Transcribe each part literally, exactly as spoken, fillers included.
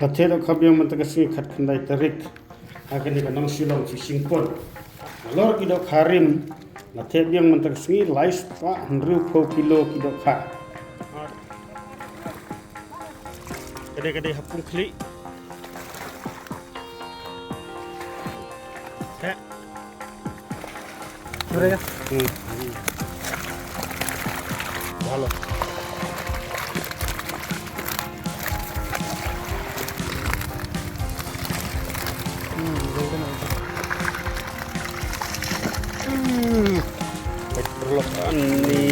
Ka theh dohkha biang mynta ka sngi khatkhyndai tarik ha kane ka Nongshillong Fishing Pond. Nalor ki dohkha rim, la theh biang mynta ka sngi lai spah hynriewphew kilo ki dohkha. Ka dei, ka dei ha pung khlieh. Theh. Boleh ya? Hmm. Halo. Hmm, boleh kena. Hmm. Baik, berlok ni.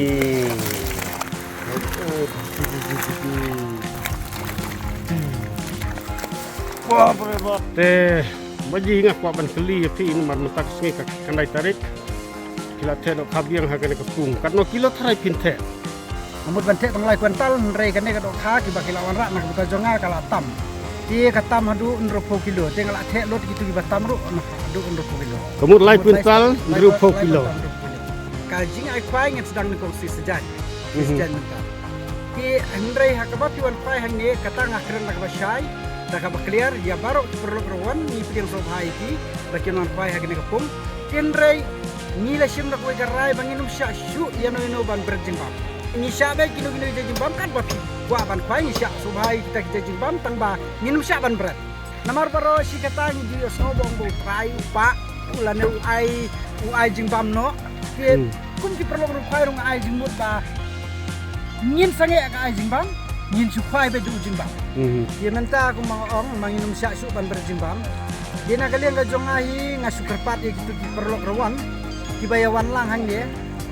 Wah, boleh, boleh. Te, ba ji nga kwah ban kylli ïa phi namar mynta ka sngi ka khyndai tarik. Ki la theh dohkha biang ha kane ka pung. Katno kilo tharai phin theh? Nga mut ban theh tang lai kwintal, hynrei kane ka dohkha kiba ki la wanrah na ka bynta jong nga ka la tam. Te ka tam haduh hynriewphew kilo. Te nga la theh lut kito kiba tam ruh na haduh hynriewphew kilo. Ka mut lai kwintal, hynriewphew kilo. Ka jingai khwai ngan sdang nyngkong shi sajan. Shi sajan mynta. Te hynrei ha kaba phi wan khwai hangne, kata nga kren da kaba shai, da kaba clear ïa baroh ki paralok ruh, wan ngi pdiang sngewbha ïa ki ba kin wan khwai ha kane ka pung. Hynrei ngi la shim da kawei ka rai ba ngin ym shah shuh ïano ïano ban bret jingbam. Ngi shah beit kino kino ki jait jingbam, katba phi kwah ban khwai ngi shah sngewbha ïa kita ki jait jingbam, tang ba ngin ym shah ban bret. Namar baroh shi katta ngi ju ïohsngew ba ong ba u trai u pah u lane u ai, u ai jingbam noh. Te kum ki paralok ruh khwai ruh nga ai jingmut ba ngin sangeh ka ai jingbam, ngin shu khwai beit da u jingbam. Te mynta kumba nga ong, ma ngin ym shah shuh ban bret jingbam. Te na ka liang ka jong nga hi nga shu kyrpad ïa kito ki paralok ruh, wan kiba ïa wan lang hangne,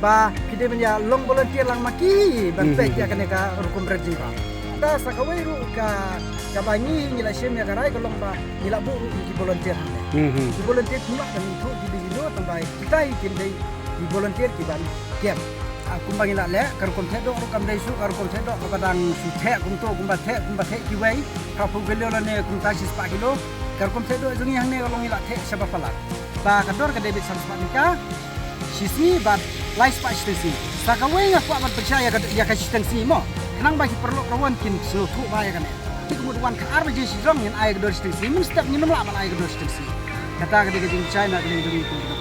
ba ki dei ban ïa long volunteer lang ma ki ban peit ïa kane ka rukom bret jingbam. Te sa kawei ruh ka, kaba ngi ngi la shim ïa ka rai ka long ba ngi la buh ruh ki volunteer hangne. Ki volunteer kumba kan thoh ki dei kino, tang ba kita hi kin dei ki volunteer ki ban kem. Ah, kumba ngi la leh ka rukom theh doh ruh kam dei shuh ka rukom theh doh kaba dang shu theh kumto, kumba theh, kumba theh kiwei, ka phew kilo lane kumta shi spah kilo. Ka rukom theh doh jong ngi hangne ka long ngi la theh shaba palat. Ba ka dor ka dei beit san spah tyngka shi sngi bad lai spah shiteng sngi. Sa kawei nga kwah ban pynshai ïa ka, ïa ka shiteng sngi mo. Khnang ba ki paralok ruh wan kin sngewthuh bha ïa kane. Ki mut wan ka ar baje shijrong ngin ai ka dor shiteng sngi. Mynstep ngin ym lah ban ai ka dor shiteng sngi. Kata ka dei ka jingshai na ka liang jong ngi kum ki